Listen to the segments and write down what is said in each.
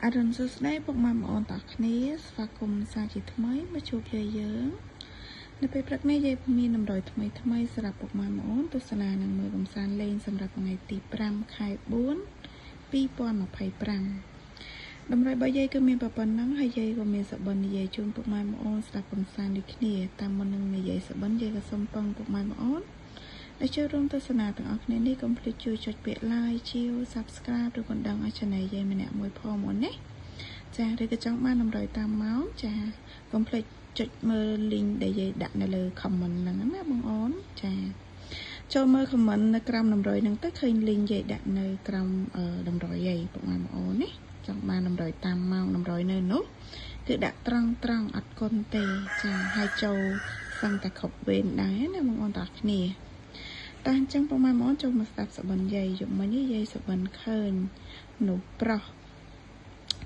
អរុណសួស្តីពុកម៉ែបងប្អូនទាំងគ្នាស្វាគមន៍សាជាថ្មីមកជួបយាយយើងនៅពេលព្រឹកនេះយាយមានតម្រុយថ្មីថ្មីសម្រាប់ពុកម៉ែបងប្អូនទស្សនានិងមើលកំសាន្តលេងសម្រាប់ថ្ងៃទី5ខែ4 2025តម្រុយរបស់យាយគឺមានប៉ុណ្ណឹងហើយយាយក៏មានសបិននិយាយជូនពុកម៉ែបងប្អូនស្ដាប់កំសាន្តដូចគ្នាតាមមុននឹងនិយាយសបិនយាយក៏សូមពឹងពុកម៉ែបងប្អូនដែលចូលរួមទស្សនាទាំងអស់គ្នានេះកុំភ្លេចជួយចុចពាក្យ like ជាវ Subscribe ឬកណ្ដឹងឲ្យ Channel យាយម្នាក់មួយផងមុនណាចាឬក៏ចង់បានតម្រុយតាមម៉ោងចាកុំភ្លេចចុចមើល link ដែលយាយដាក់នៅលើ comment ហ្នឹងណាបងអូនចាចូលមើល comment នៅក្រោមតម្រុយហ្នឹងទៅឃើញ link យាយដាក់នៅក្រោមតម្រុយអីពុកម៉ែបងអូនណាចង់បានតម្រុយតាមម៉ោងតម្រុយនៅនោះគឺដាក់ត្រង់ត្រង់អត់គុណទេចាហើយចូលសឹងតែគ្រប់វេនដែរណាបងអូនទាំងគ្នាតែអញ្ចឹងពុកម៉ែបងអូនចូលមកស្ដាប់សបិនយាយយប់មិញយាយសបិនឃើញមនុស្សប្រុស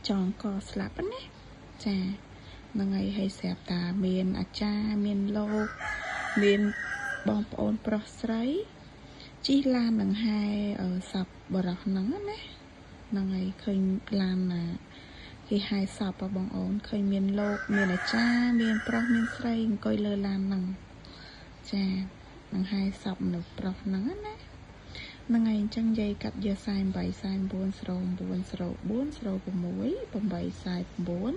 ចងកស្លាប់ណាចាហ្នឹងហើយហើយស្រាប់តាមានអាចារ្យមានលោកមានបងប្អូនប្រុសស្រីជិះឡាននឹងហែសពបរោះហ្នឹងណាហ្នឹងហើយឃើញឡានណាគេហែសពបងអូនឃើញមានលោកមានអាចារ្យមានប្រុសមានស្រីអង្គុយលើឡានហ្នឹងចានឹងហែសពមនុស្សប្រុសហ្នឹងណាហ្នឹងហើយអញ្ចឹងយាយកាត់យក48 49 09 04 06 8 49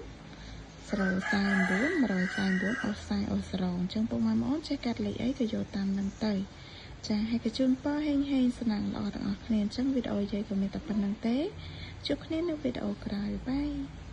049 149អូសែអូសរអញ្ចឹងពុកម៉ែបងអូនចេះកាត់លេខអីក៏យកតាមនឹងទៅចាហើយក៏ជូនពរហេងហេងស្នាងល្អទាំងអស់គ្នាអញ្ចឹងវីដេអូយាយក៏មានតែប៉ុណ្្នឹងទេជួបគ្នានៅវីដេអូក្រោយ bye.